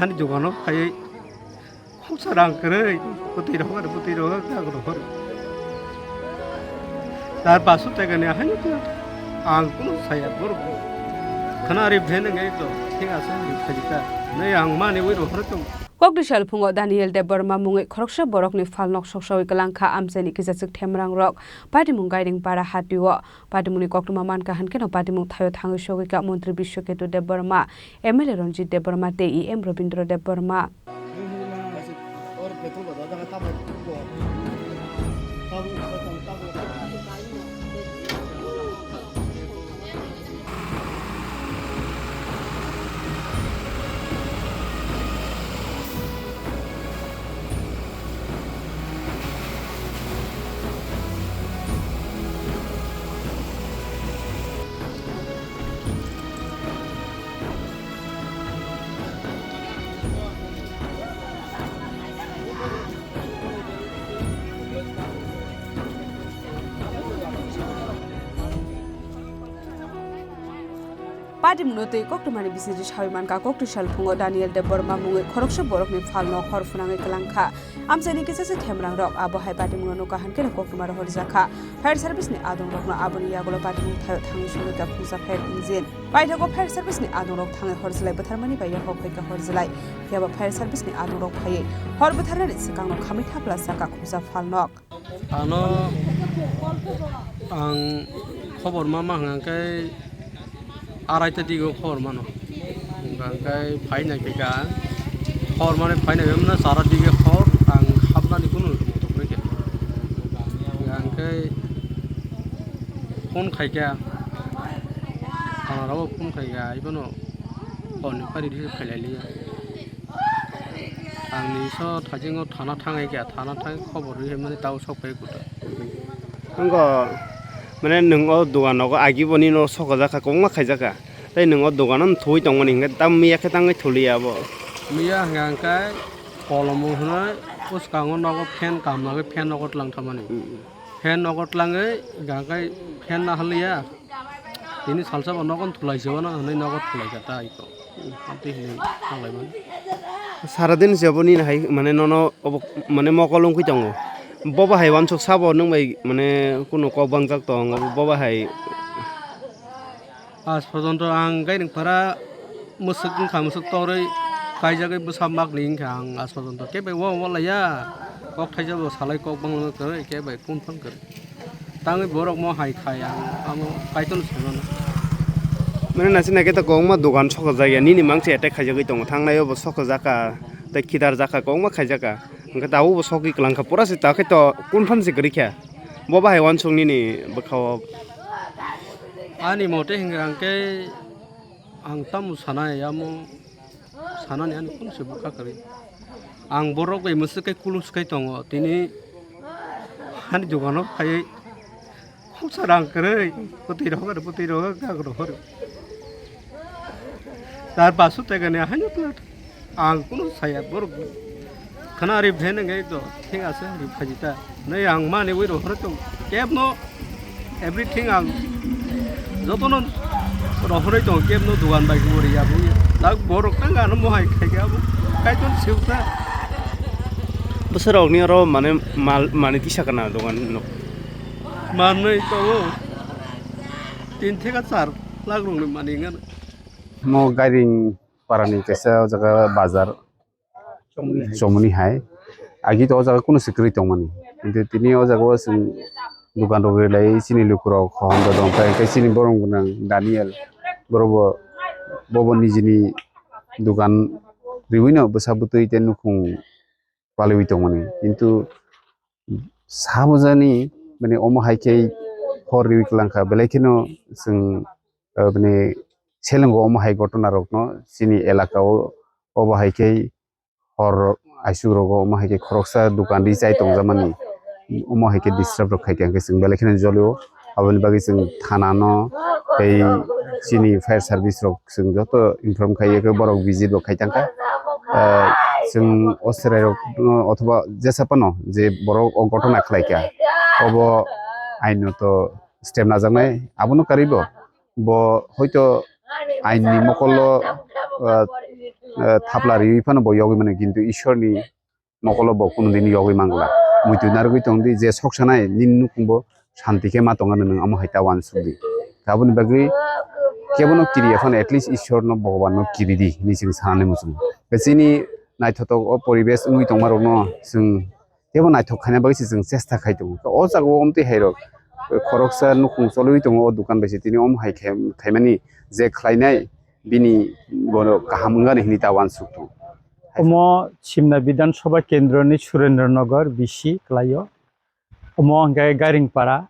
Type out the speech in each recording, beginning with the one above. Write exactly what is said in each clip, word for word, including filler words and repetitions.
Ani dogano phaiwi khoksa rang kwrwi, bwtwi rohor, bwtwi rohor, rang rohor. Dar paso taka ni haino ang kunu saya borok. Khana ari bhen ngai to, thik ase, ari phajita. Nai ang mani wi rohor to. Kokdwisa phungo Daniel Debbarma mungwi khoroksa borokni phalnok soksawi kwlangkha amchaini kisachwk themrangrok. Patimung Gairing para hatio. Patimungni koktwma mankha hinkhe no patimung thaio thangwi sogwikha Montri Biswaketu Debbarma, M L A Ranjit Debbarma tei E M Rabindra Debbarma. Patimungno twi koktwmani bisingtwi sawi mankha, koktwi salphungo Daniel Debbarma mungwi khoroksa borokni phalno hor phwnangwi kwlangkha. Amchaini kisasa themrangrok abo hai patimungno nukha hinkhe koktwma rohorjakha. Fire service ni adongrokno aboni yagulo patimung thaio thangwi sogwikha khungsa fire engine. Paithago fire service ni adongrok thangwi horjlai bwtharmani bai yaphok phaikha horjlai. Phiyaba fire service ni adongrok phaiwi hor bwtharnani swkangno khamwi thapla sakha khungsa phalnok. Ano ang khobor ma ma hwnkha khe arai ta digo khobor mano. Hwnkha khe phai nai khe ka khobor mani phai nai mano chara dige khobor ang habnani kunu moto kwrwi khe. Hwnkha khe phone khai khe thana rok phone khai khe ai bono hor ni phari ri khailai liya. Ang ni so thajingo thana thangai khe, thana thang khobor rwi mani tao sok phai kuta. Wngkha, mane, nwng o dogan nogo agi bo nini sokojak kha, kwbangma khaijak kha. Tei nwng o dogan no thuwi tongmani hinkhe tam miya khe tangwi thuliya abo. Miya hwnkha hwnkhe kolomo hwnwi bwskango nogo fan kaham nagwi fan nogo tlang thamani. Hmm. Fan nogo tlangwi hwnkha hwnkhe fan nahaliya. Tini salsa bo nogo thulai se wano hwnwi nogo thulai kha ta iko. Amtwi hwnwi thanglaimani. Saradin se bo nini hai mane nono obo mane mokol wngwi tongo. Bobo hai wansuk sabo nwng bai mane kunu kok bangjak tong, bobo hai. Aaj porjonto ang gairing para mwswk wngkha, mwswk torwi kaijagwi bwsa makni wngkha ang aaj porjonto kebo walaiya. Kok thaisa bo salai kok bangma kwrwi kebo phone phone kwrwi. Tangwi borok mo hai khai ang amo Kaitorno sai mano. Mane naisik naikhe ta kwbangma dogan sokojak ya, nini mangsi attack khaijagwi tongo, thangnai o bo sokojak kha, tei khitar jak kha, kwbangma khaijak kha. Hwnkhe tabuk bo sogwi kwlang kha, pura se ta khe to kun phan se kwrwi kha. Bo bahai wansuk nini bwkha o. Ani mote hwnkha hwnkhe ang tamo sanai amo. Sanani ani kunu se bwkha kwrwi. Ang borok bai mwswk khe kulu swkai tongo. Tini hani dogano phaiwi khoksa rang kwrwi, bwtwi rohor, bwtwi rohor, gak rohor. Dar paso taka ni haino plat. Ang kunu saya borok. Khana ari bhen ngai to, thik ase, ari phajita. Nai ang mani wi rohor tong. Kebno everything ang jotono rohorwi tong, kebno dogan bai gori ya bu. Dak borok tang ano mohai khai ga bu. Kaiton siuta. Bwsarok ni oro mane mal mani tisa kana dogan no. Manwi to tin theka char lakh rok ni mani ngan. Mo gairing para ni kaisa o jaga bazar. Chomoni hai. Agi to o jaga kunu se kwrwi tongmani. Kintu tini o jaga o chwng dukan rok rilai chini lukurok hohom rok tong kha, hwnkhe chini borom gwnang Daniel borok bo, bo bo nijini dukan riwi no bwsa bwtwi tei nukhung paliwi tongmani. Kintu sabojani, mane, omo hai khe hor riwi kwlang kha, belai kheno chwng, ah, bini selengo omo hai ghotona rokno chini elaka o, obo hai khe hor aisuk rogo omo hai khe khoroksa dukan ri chai tongjakmani, omo hai khe disturb rok khai khe, hwnkhe chwng belai kheno jolio. Aboni bagwi chwng thana no tei chini fire service rok chwng joto inform khai khe borok visit bo khai tangkha. Ah, chwng o chwrai rok no othoba jesa phano je borok o ghotona khlai kha, obo aino to step najaknai, abono karwi bo. Bo hoito aini mokolo, ah, eh, thapla riwi phano bo yogwi mano, kintu Ishorni mokolo bo kunu dini yogwi mangla. Muitu narwgwi tongdi, je sok sanai nini nukhungbo shanti khe ma tongna nwng, omo hai ta uansukdi. Aboni bagwi kebono kiriya phano at least Ishorno, Bhagwanno kiridi hinwi chwng sanani muchungo. Chini naithotok o poribesh wngwi tongmarokno chwng teibo naithok khaina bagwi se chwng chesta khai tongo. O jaga o omtwi hai rok khoroksa nukhung cholwi tongo, o dokan bai se tini omo hai khai, khaimani je khlainai bini bono kaham wngani hinwi ta uansuk tongo. Omo Simna Bidhan Sabha Kendroni Surendra Nagar B C kwlaio. Omo hwnkhe Garingpara.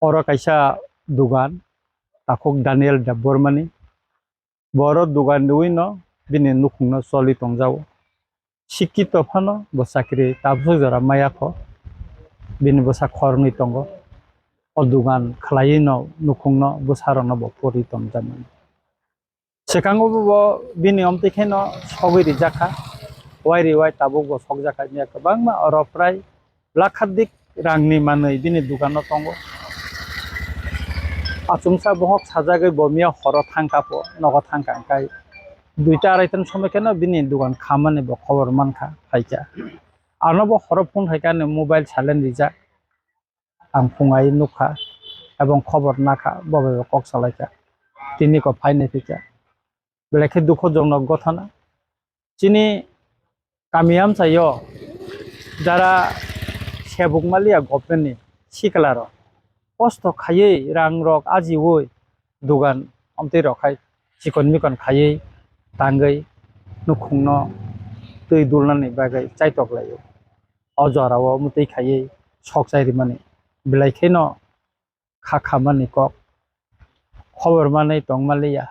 Oro kaisa dogan, takhuk Daniel Debbarmani. Boro dogan riwino bini nukhungno choli tongjago. Sikito phano bo chakri tabuk jora maya kho. Bini bwsa khoroknwi tongo. O dogan khwlaiwino nukhungno bwsarokno bo pori tongjakmani. Swkango bo bini omtwi kheno sogwi rijak kha, wai ri wai tabuk bo sokjak kha, kwbangma oro prai lakhadik rangni manwi bini dukano tongo. Achomsa bohok sajagwi bo miya horo thangkha po, nogo thangkha, hwnkhe duita arai ta somoi kheno bini dukan khamani bo khobor mankha, phaikha. Ano bo horo phone khaikha, ani mobile silent rijak. Ang phung ai nukha, ebong khobor nakha, bo bai bo kok salaikha. Tini ko phainai phikha. Belai khe dukhojonok gothona. Chini kami amchaio jara sebuk maliya government ni sikla rok kosto khaiwi rang rok ajiwi dogan omtwi rok hai chikon mikon khaiwi tangwi nukhungno twi dulnani bagwi chaitok laio. O jorao mwtwi khaiwi sok chai rimani belai kheno kha khamani kok khobor manwi tong manliya.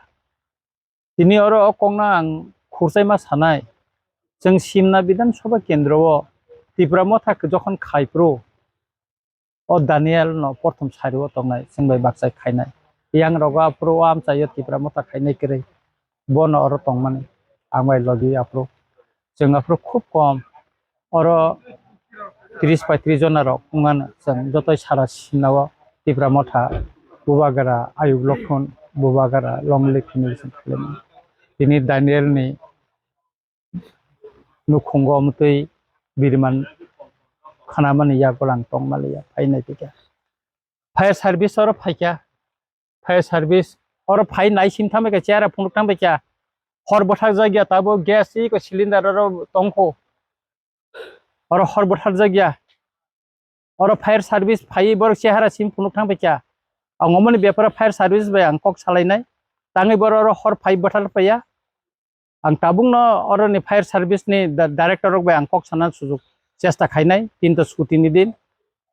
Tini oro o kokno ang khurchaima sanai, chwng Simna Bidhan Sabha Kendro o Tipra Motha jokhon khai phuru, o Daniel no prothom sari o tongnai, chwng bai bakchai khainai. Yang rogo aphuru o amchaio Tipra Motha khainai kwrwi, bono oro tongmani, ang bai logi aphuru. Chwng aphuru khub kom, oro tris paitris jona rok wngmano, chwng jotoi sara Simna o Tipra Motha, Bubagra, Ayuk Lokhon, Bubagra, Longlik hinwi chwng khaimani. Tini Daniel ni nukhungo mwtwi biriman khanamani yago lang tongmaliya, phainai phikha. Fire service oro phaikha, fire service oro phai nai sim thangbai kha, chera phunuk thangbai kha, hor bwthak jakya, tabo gas iko cylinder oro tongkho, oro hor bwthak jakya, oro fire service phai borok chehara sim phunuk thangbai kha. Ang omoni beparo fire service bai ang kok salainai, tangwi borok oro hor phai bwthar paiya. Ang tabukno oroni fire service ni da-, director rok bai ang kok sana sujuk chesta khainai, tinta scooty ni din.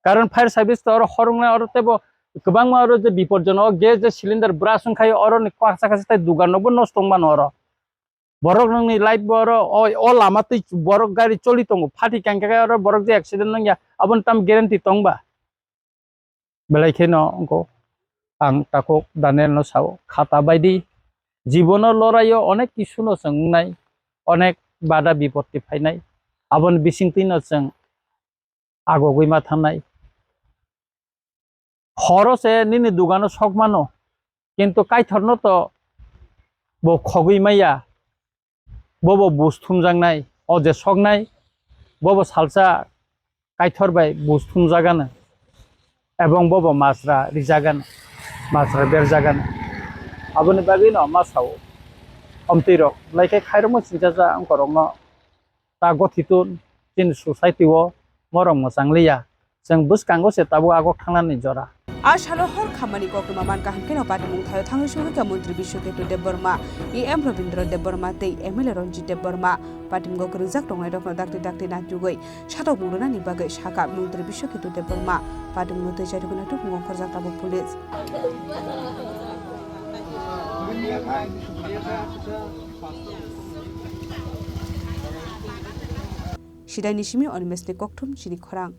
Karon fire service to oro hor wngnai, oro teibo kwbangma oro je bipodjonok, o gas je cylinder burst wngkha, oroni kok kaisa kaisa tei dugan rokbo nosto wngmano oro. Borok nokni light bo oro o, o lama twi borok gari choli tongo, phathi kangkhe oro borok je accident wngya, aboni tamo guarantee tongba? Belai kheno wngkho. Ang takhuk Daniel no sao, khata baidi jibono loraio onek kisu no chwng wngnai, onek bada bipotti phainai, aboni bisingtwi no chwng agogwi ma thangnai. Horo se nini dugano sok mano, kintu Kaitorno to bo khogwi maya. Bobo buj thumjaknai, o je soknai, bobo salsa Kaitor bai buj thumjagano, ebong bobo majra rijagano, majra berjagano. Aboni bagwino ma sao, omtwi rok, belai khe khairokma singchacha wngkorokno ta gothitun chini society o morok mwchang liya. Chwng bwskango se tabuk agok thangnani jora. A salo hor khammani koktwma mankha hwnkhe no patimung thaio thangwi sugwi kha Montri Biswaketu Debbarma, E M Rabindra Debbarma tei M L A Ranjit Debbarma. Patimung kwrwngjak tongnairokno dakti dakti naitugwi satokmung rwnani bagwi sakha Montri Biswaketu Debbarma. Patimungno twi chairokno tubungo khorjak tabuk police. Sidaini simi Animeshni kokthum chini khorang.